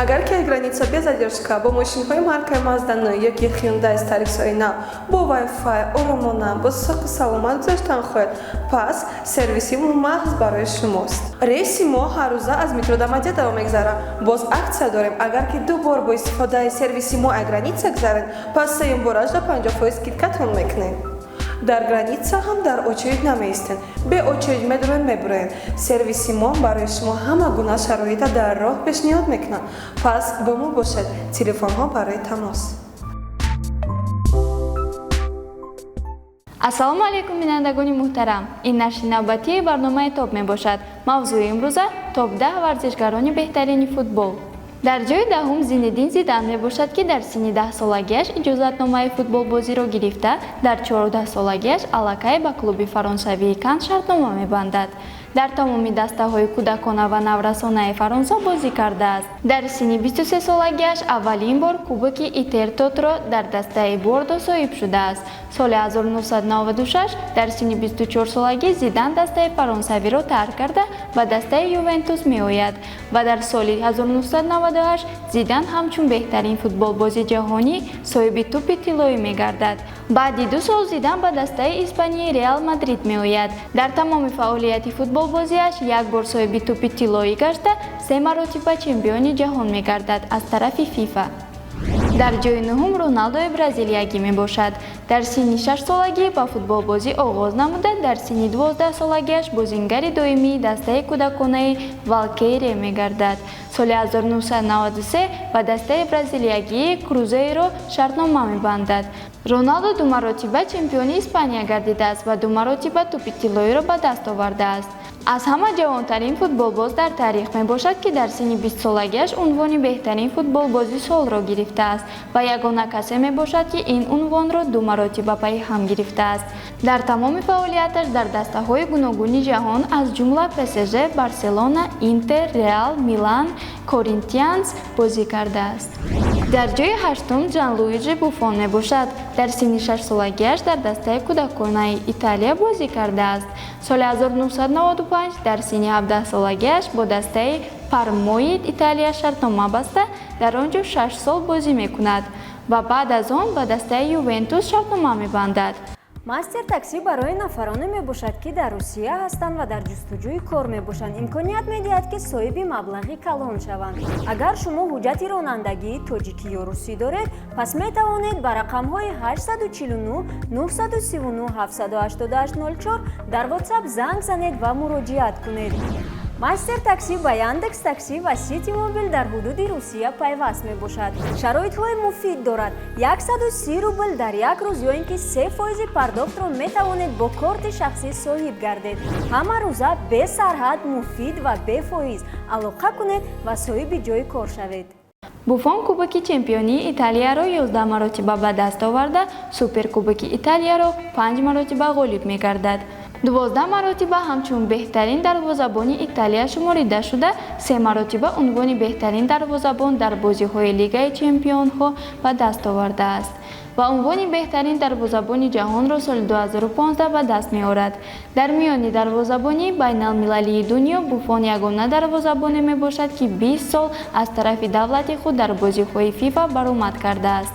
Агар ки граница без задержка бо мошинҳои маркаи Мазда ёки Hyundai Стариксҳои нав бо Wi-Fi оромона, бо соқу саломат гузаштан хоҳед, пас сервиси мо маҳз барои шумост. Рейси мо ҳаррӯза аз метро Домодедово мегзарад. Боз акция дорем: агар ки ду бор бо истифодаи сервиси мо аз граница гузаред, пас сеюм борашро 50% скидка тон мекунем. Дар граница ҳам дар очередь намеистед, бе очередь медуроед, мебуроед. Сервиси мо барои шумо ҳама гуна шароита дар роҳ пешниҳод мекунад. Пас бо мо бошед. Телефонҳо барои тамос. Ассалому алайкум, бинандагони муҳтарам! Ин нашри навбатии барномаи «Топ» мебошад. Мавзӯи имрӯза: топ 10 варзишгарони беҳтарини футбол. Дар ҷои даҳум Зинедин Зидан мебошад, ки дар синни 10-солагиаш иҷозатномаи футболбозиро гирифта, дар 14-солагиаш аллакай ба клуби фаронсавии Кан шартнома мебандад. Дар тамоми дастаҳои кӯдакона ва наврасонаи Фаронса бозӣ кардааст. Дар синни 23-солагиаш аввалин бор кубоки Интертотро дар дастаи Бордо соҳиб шудааст. Соли 1996 дар синни 24-солагӣ Зидан дастаи фаронсавиро тарк карда, ба дастаи Ювентус меояд ва дар соли 1998 Зидан ҳамчун беҳтарин футболбози ҷаҳонӣ соҳиби тӯпи тиллоӣ мегардад. Баъди 2 сол Зидан ба дастаи испании Реал Мадрид меояд. Дар тамоми фаъолияти футболбозиаш як бор соҳиби тӯпи тиллоӣ гашта, се маротиба чемпиони ҷаҳон мегардад аз тарафи ФИФА. Дар ҷои нуҳум Роналдои бразилиягӣ мебошад. Дар синни 6-солагӣ ба футболбозӣ оғоз намуда, дар синни 12-солагиаш бозингари доимии дастаи кӯдаконаи Валкейре мегардад. Соли 1993 ба дастаи бразилиягии Крузейро шартнома мебандад. Роналдо ду маротиба чемпиони Испания гардидааст ва ду маротиба тӯпи тиллоиро ба даст овардааст. Аз ҳама ҷавонтарин футболбоз дар таърих мебошад, ки дар синни 20-солагиаш унвони беҳтарин футболбози солро гирифтааст ва ягона касе мебошад, ки ин унвонро ду маротиба пайи ҳам гирифтааст. Дар тамоми фаъолияташ дар дастаҳои гуногуни ҷаҳон, аз ҷумла ПСЖ, Барселона, Интер, Реал, Милан, Коринтианс бозӣ кардааст. Дар ҷои ҳаштум Ҷанлуиҷи Буффон мебошад. Дар синни 6-солагиаш дар дастаи кӯдаконаи Италия бозӣ кардааст. Соли 1995 дар синни 17-солагиаш бо дастаи Пармои Италия шартнома баста, дар он ҷо 6 сол бозӣ мекунад ва баъд аз он ба дастаи Ювентус шартнома мебандад. Мастер Таксӣ барои нафароне мебошад, ки дар Русия ҳастанд ва дар ҷустуҷӯи кор мебошанд, имконият медиҳад, ки соҳиби маблағи калон шаванд. Агар шумо ҳуҷҷати ронандагии тоҷикӣ ё русӣ доред, пас метавонед ба рақамҳои 849 939 788 04 дар WhatsApp занг занед ва муроҷиат кунед. Мастер Таксӣ ба Яндекс Таксӣ ва Сити Мобил дар ҳудуди Русия пайваст мебошад. Шароитҳои муфид дорад: 130 рубл дар як рӯз ё ин ки 3 фоизи пардохтро метавонед бо корти шахсӣ соҳиб гардед. Ҳама рӯза, бесарҳад, муфид ва бефоиз. Алоқа кунед ва соҳиби ҷои кор шавед. Буфон кубоки чемпионии Италияро 11 маротиба ба даст оварда, суперкубоки Италияро панҷ маротиба ғолиб мегардад. 12 маротиба ҳамчун беҳтарин дарвозабони Италия шуморида шуда, се маротиба унвони беҳтарин дарвозабон дар бозиҳои Лигаи чемпионҳо ба даст овардааст ва унвони беҳтарин дарвозабони ҷаҳонро соли 2015 ба даст меорад. Дар миёни дарвозабони байналмилалии дунё Буфон ягона дарвозабоне мебошад, ки 20 сол аз тарафи давлати худ дар бозиҳои ФИФА баромад кардааст.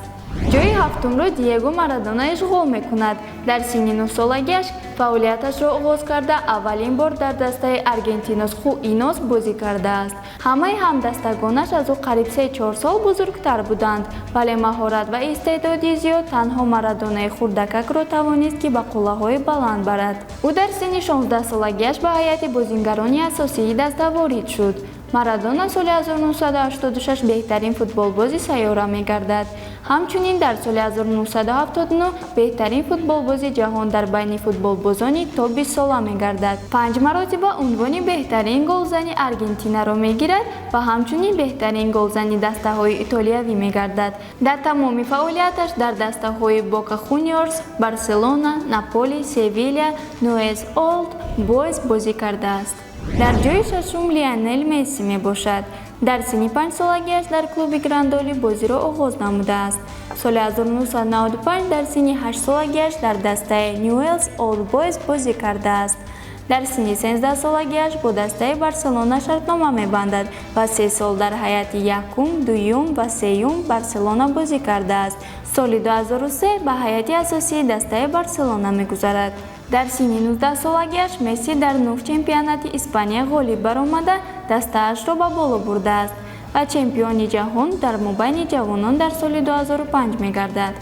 Ҷои ҳафтумро Диего Марадона ишғол мекунад. Дар синни 9-солагиаш фаъолияташро оғоз карда, аввалин бор дар дастаи Аргентинос Хуинос бозӣ кардааст. Ҳамаи ҳамдастагонаш аз ӯ қариб 3-4 сол бузургтар буданд, вале маҳорат ва истеъдоди зиёд танҳо Марадонаи хурдакакро тавонист, ки ба қуллаҳои баланд барад. Ӯ дар синни 16-солагиаш ба ҳайати бозингарони асосии даста ворид шуд. Марадона соли 1986 беҳтарин футболбози сайёра мегардад. Ҳамчунин дар соли 1979 беҳтарин футболбози ҷаҳон дар байни футболбозони то 20 сола мегардад. Панҷ маротиба унвони беҳтарин голзани Аргентинаро мегирад ва ҳамчунин беҳтарин голзани дастаҳои итолиявӣ мегардад. Дар тамоми фаъолияташ дар дастаҳои Бока Хуниорс, Барселона, Наполи, Севиля, Нуэс Олд Бойз бозӣ кардааст. Дар ҷои шашум Лионел Месси мебошад. Дар синни 5-солагиаш дар клуби Грандоли бозиро оғоз намудааст. Соли 1995 дар синни 8-солагиаш дар дастаи Ньюэлс Олд Бойз бозӣ кардааст. Дар синни 13 солагиаш бо дастаи Барселона шартнома мебандад ва 3 сол дар ҳайати якум, дуюм ва сеюм Барселона бозӣ кардааст. Соли 2003 ба ҳайати асосии дастаи Барселона мегузарад. Дар синни 19 солагиаш Месси дар нӯҳ чемпионати Испания ғолиб баромада, дастаашро ба боло бурдааст ва чемпиони ҷаҳон дар мобайни ҷавонон дар соли 2005 мегардад.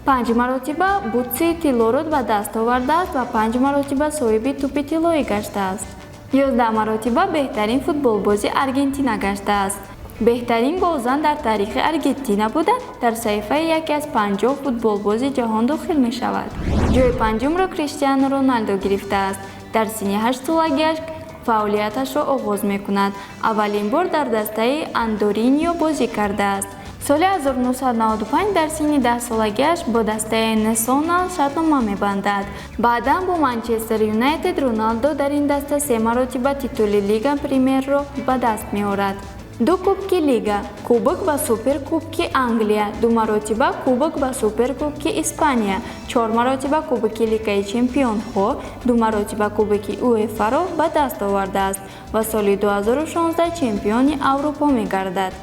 Панҷ маротиба бутсии тиллоро ба даст овардааст ва панҷ маротиба соҳиби тӯпи тиллоӣ гаштааст. 11 маротиба беҳтарин футболбози Аргентина гаштааст. Беҳтарин голзан дар таърихи Аргентина буда, дар саҳифаи яке аз 50 футболбози ҷаҳон дохил мешавад. Ҷои панҷумро Криштиану Роналдо гирифтааст. Дар синни 8 солагиаш фаъолияташро оғоз мекунад. Аввалин бор дар дастаи Андоринио бозӣ кардааст. Соли 1995 дар синни 10 солагиаш бо дастаи Насьонал шартнома мебандад, баъдан бо Манчестер Юнайтед. Роналдо дар ин даста се маротиба титули Лига Премьерро ба даст меорад: ду Кубки Лига, Кубок ва Суперкубки Англия, ду маротиба Кубок ва Суперкубки Испания, чор маротиба Кубоки Лигаи Чемпионҳо, ду маротиба Кубоки УЕФАро ба даст овардааст ва соли 2016 чемпиони Аврупо мегардад.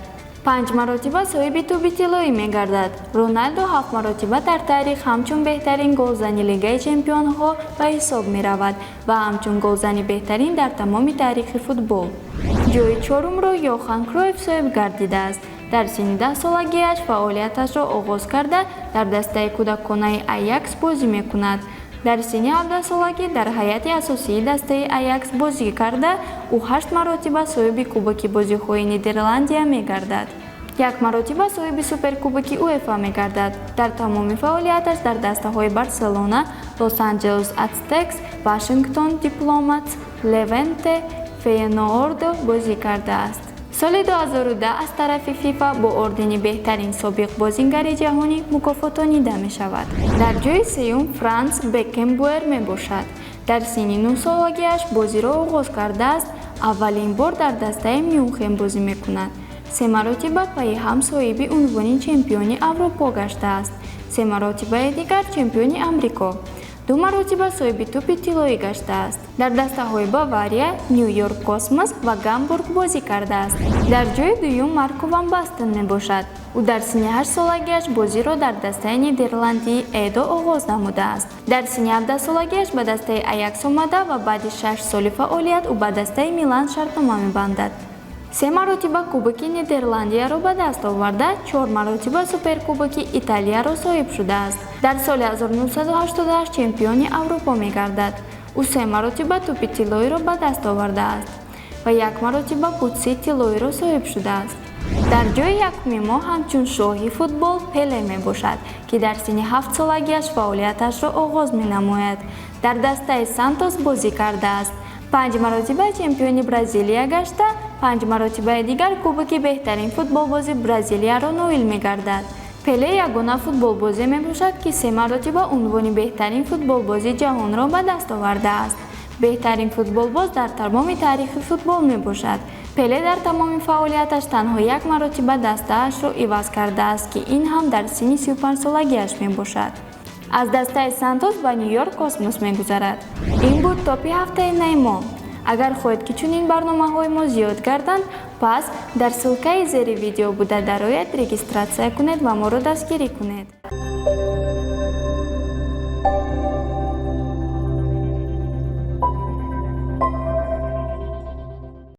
Панҷ маротиба соҳиби тӯби тиллоӣ мегардад. Роналдо ҳафт маротиба дар таърих ҳамчун беҳтарин голзани Лигаи Чемпионҳо ба ҳисоб меравад ва ҳамчун голзани беҳтарин дар тамоми таърихи футбол. Ҷои чорумро Йохан Кройф соҳиб гардидааст. Дар синни 10 солагиаш фаъолияташро оғоз карда, дар дастаи кӯдаконаи Аякс бозӣ мекунад. Дар синни 17 солагӣ дар ҳайати асосии дастаи Аякс бозӣ карда, ӯ ҳашт маротиба соҳиби Кубоки бозиҳои Нидерландия мегардад, як маротиба соҳиби Суперкубоки УЕФА мегардад. Дар тамоми фаъолияташ дар дастаҳои Барселона, Лос-Анҷелес Ацтекс, Вашингтон Дипломатс, Левенте, Фейеноорд бозӣ кардааст. Соли 2010 аз тарафи ФИФА бо ордени беҳтарин собиқ бозингари ҷаҳонӣ мукофотонида мешавад. Дар ҷои сеюм Франц Бекенбауэр мебошад. Дар синни 9 солагиаш бозиро оғоз кардааст. Аввалин бор дар дастаи Мюнхен бозӣ мекунад. Се маротиба пайи ҳам соҳиби унвони чемпиони Аврупо гаштааст, се маротибаи дигар чемпиони Амрико, ду маротиба соҳиби тӯпи тиллоӣ гаштааст. Дар дастаҳои Бавария, Ню-Йорк Космос ва Гамбург бозӣ кардааст. Дар ҷои дуюм Марко ван Бастен мебошад. Ӯ дар синни 8 солагиаш бозиро дар дастаи нидерландии Эдо оғоз намудааст. Дар синни 17 солагиаш ба дастаи Аякс омада ва баъди 6 соли фаъолият ӯ ба дастаи Милан шартнома мебандад. Се маротиба Кубоки Нидерландияро ба даст оварда, чор маротиба Суперкубоки Италияро соҳиб шудааст. Дар соли 1988 чемпиони Аврупо мегардад. Ӯ се маротиба тӯпи тиллоиро ба даст овардааст ва як маротиба бутси тиллоиро соҳиб шудааст. Дар ҷои якуми мо ҳамчун шоҳи футбол Пеле мебошад, ки дар синни 7 солагиаш фаъолияташро оғоз менамояд. Дар дастаи Сантос бозӣ кардааст. Панҷ маротиба чемпиони Бразилия гашта, панҷ маротибаи дигар кубоки беҳтарин футболбози Бразилияро ноил мегардад. Пеле ягона футболбозе мебошад, ки се маротиба унвони беҳтарин футболбози ҷаҳонро ба даст овардааст. Беҳтарин футболбоз дар тамоми таърихи футбол мебошад. Пеле дар тамоми фаъолияташ танҳо як маротиба дастаашро иваз кардааст, ки ин ҳам дар синни 35 солагиаш мебошад. Аз дастаи Сантос ба Ню-Йорк Космос мегузарад. Ин буд топи ҳафтаи наи мо. Агар хоҳед, ки чунин барномаҳои мо зиёд гарданд, пас дар ссылкаи зери видео буда дарояд, регистрация кунед ва моро дастгирӣ кунед.